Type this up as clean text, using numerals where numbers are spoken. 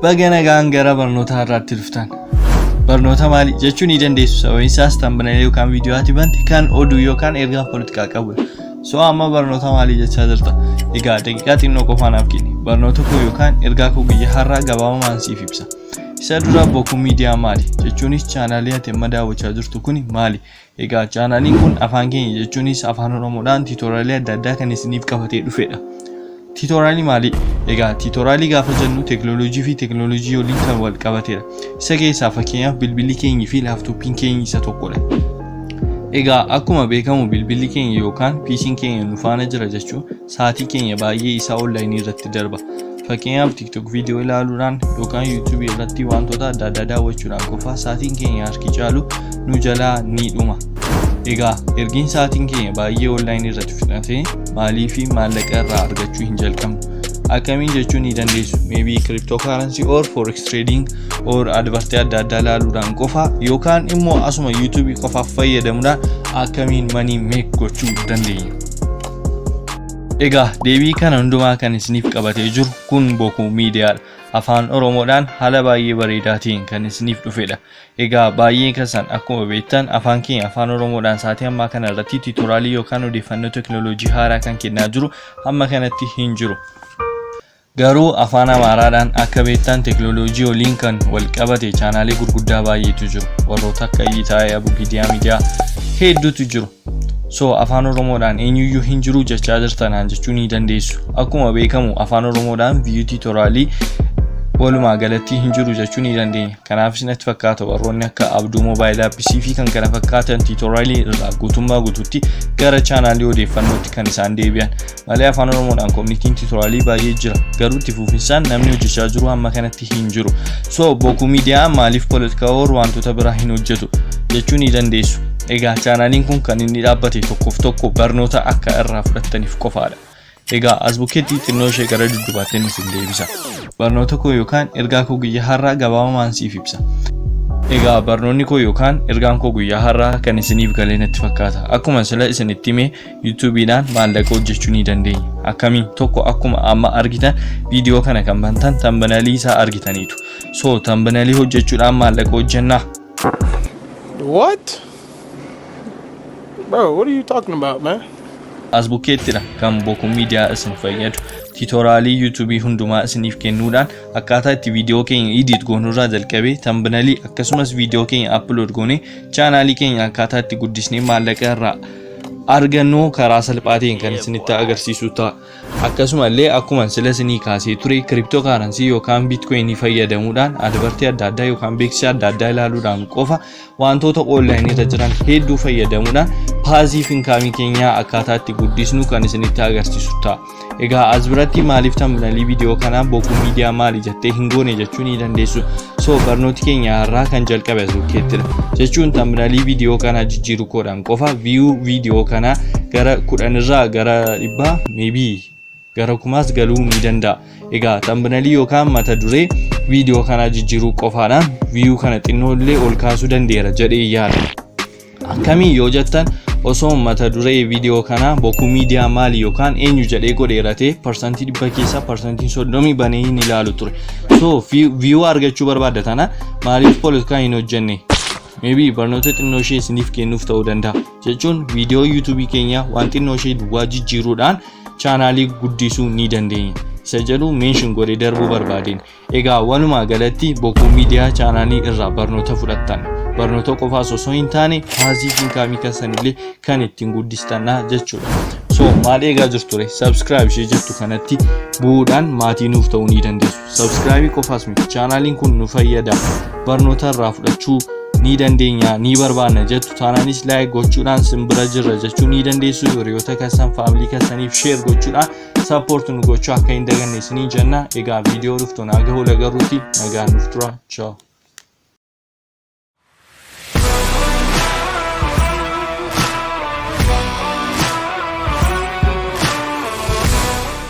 Baga nagaan gara barnoota har'aatti dhuftan. Barnoota maali jechuu ni dandeessu, sababiin isaas thumbnail yookaan viidiyoo ati bante kan oduu yookaan ergaa poolitikaa qabudha. So amma barnoota maalii jechaa jirta? Egaa daqiiqaa xinnoo qofaa naaf kenni. Barnoota koo yookaan ergaa koo guyyaa har'aa gabaabumaan siif ibsa. Isa dura Boku Miidiyaa maali? Jechuunis chaanaalii ati amma daawwachaa jirtu kuni maali? Egaa chaanaaliin kun afaan keenya, jechuunis Afaan Oromoodhaan tutorialii adda addaa kan isiniif qabatee dhufedha. Tutorialii maali? Egaa tutorialii gaafa jennu teekinooloojii fi teekinooloojii waliin kan wal qabatedha. Isa keessaa fakkeenyaaf bilbilli keenyi fi laaptooppiin keenyi isa tokkodha. Egaa akkuma beekamu bilbilli keenya yookaan PC'n keenya nu faana jira jechuun sa'aatii keenya baay'ee isaa onlaayinii irratti darba. Fakkeenyaaf TikTok viidiyoo ilaaluudhaan yookaan YouTube irratti wantoota adda addaa daawwachuudhaan qofa sa'aatiin keenya harki caalu nu jalaa ni dhuma. Egaa ergiin sa'aatiin keenya baay'ee onlaayinii irratti fixatee, maalii fi maallaqa irraa argachuu hin jalqabnu? Akkamiin jechuu ni dandeessu. Maybe cryptocurrency or forex trading or advertii adda addaa ilaaluudhaan qofa yookaan immoo asuma YouTube qofaaf fayyadamuudhaan akkamiin money make gochuu dandeenya? Egaa deebii kana hundumaa kan isiniif qabatee jiru kun Boku Miidiyaadha. Afaan Oromoodhaan haala baay'ee bareedaa ta'een kan isiniif dhufedha. Egaa baay'ee keessan akkuma beektan afaan keenya Afaan Oromoodhaan sa'aatii ammaa kana irratti tutorialii yookaan odeeffannoo teekinooloojii haaraa kan kennaa jiru hamma kanatti hin jiru. Garuu Afaan Amaaraadhaan akka beektan teekinooloojii waliin kan wal qabate chaanaalii gurguddaa baay'eetu jiru. Warroota akka Itaayii, Abugidiyaa Miidiyaa hedduutu jiru. So Afaan Oromoodhaan eenyuyyuu hin jiru jechaa jirtanaan jechuu ni dandeessu. Akkuma beekamu Afaan Oromoodhaan viiyuu tutorialii walumaa galatti hin jiru jechuu ni dandeenya. Kanaaf natti fakkaata warroonni akka Abduu Mobile Apps fi kan kana fakkaatan tutorialii irraa guutummaa guutuutti gara chaanaalii odeeffannootti kan isaan deebi'an. Malee Afaan Oromoodhaan communityn tutorialii baay'ee jira. Garuu itti fufinsaan namni hojjechaa jiru hamma kanatti hin jiru. So Boku Miidiyaa maaliif poolitikaa or wantoota biraa hin hojjetu jechuu ni dandeessu. Egaa chaanaaliin kun kan inni dhaabbate tokkoof tokko barnoota akka irraa fudhattaniif qofaadha. Egaa as bukkeetti xinnoo ishee gara duddubaatti isin deebisa. Barnoota koo yookaan ergaa koo guyyaa har'aa gabaabamaan siif ibsa. Egaa barnoonni koo yookaan ergaan koo guyyaa har'aa kan isiniif galee natti fakkaata. Akkuma sila isinitti hime, YouTubeiidhaan maallaqa hojjechuu ni dandeenya. Akkamiin? Tokko, akkuma amma argitan viidiyoo kana kan bantan thumbnailii isaa argitaniitu. So thumbnailii hojjechuudhaan maallaqa hojjennaa. What? Bro, what are you talking about, man? As bukkeettidha kan Boku Miidiyaa isin fayyadu. Tutorialii YouTubeii hundumaa isiniif kennuudhaan akkaataa itti viidiyoo keenya edit goonurraa jalqabee thumbnailii, akkasumas viidiyoo keenya upload goonee chaanaalii keenya akkaataa itti guddisnee maallaqa irraa argannu karaa salphaa ta'een kan isinitti agarsiisu ta'a. Akkasuma illee akkuma sila isinii kaasee ture crypto currency yookaan bitcoinii fayyadamuudhaan advertii adda addaa yookaan beeksisa adda addaa ilaaluudhaan qofa, wantoota onlaayinii irra jiran hedduu fayyadamuudhaan passive incomeii keenyaa akkaataa itti guddisnu kan isinitti agarsiisu ta'a. Egaa as biratti maaliif thumbnailii viidiyoo kanaa Boku Miidiyaa maali jettee hin goone jechuu ni dandeessu. So barnooti keenya har'aa kan jalqabe as bukkeettidha. Jechuun thumbnailii viidiyoo kanaa jijjiiruu koodhaan qofa view viidiyoo kanaa gara 10 irraa gara 100, maybe gara kumaas galuu ni danda'a. Egaa thumbnailii yookaan mata duree viidiyoo kanaa jijjiiruu qofaadhaan view kana xinnoo illee ol kaasuu danda'eera jedhee yaada. Akkamiin yoo jettan, osoo mata duree viidiyoo kanaa Boku Miidiyaa maali yookaan eenyu jedhee godheera ta'e, 100% keessaa 30% banee hin ilaalu ture. So view argachuu barbaadda tana maaliif poolitikaa hin hojjenne? Maybe barnoota xinnoo ishee isiniif kennuuf ta'uu danda'a. Jechuun viidiyoo YouTubeii keenya waan xinnoo ishee duwwaa jijjiiruudhaan chaanaalii guddisuu ni dandeenya. Isa jedhu mention godhee darbuu barbaadeen. Egaa walumaa galatti Boku Miidiyaa chaanaalii irraa barnoota fudhattan. Barnoota qofaas osoo hin taane passive incomeii keessanillee kan ittiin guddistannaa jechuudha. So maal eegaa jirtu ture? Subscribe ishee jettu kanatti bu'uudhaan maatii nuuf ta'uu ni dandeessu. Subscribe qofaas miti, chaanaaliin kun nu fayyada. Barnoota irraa fudhachuu ni dandeenya, ni barbaanna jettu taanaanis like gochuudhaan simbira jirra jechuu ni dandeessu. Hiriyoota keessan, familyii keessaniif share gochuudhaan support nu gochuu akka hin daganne isinii jenna. Egaa viidiyoo dhuftu naa gahuu agarruutti nagaan nuuf tura. Ciao.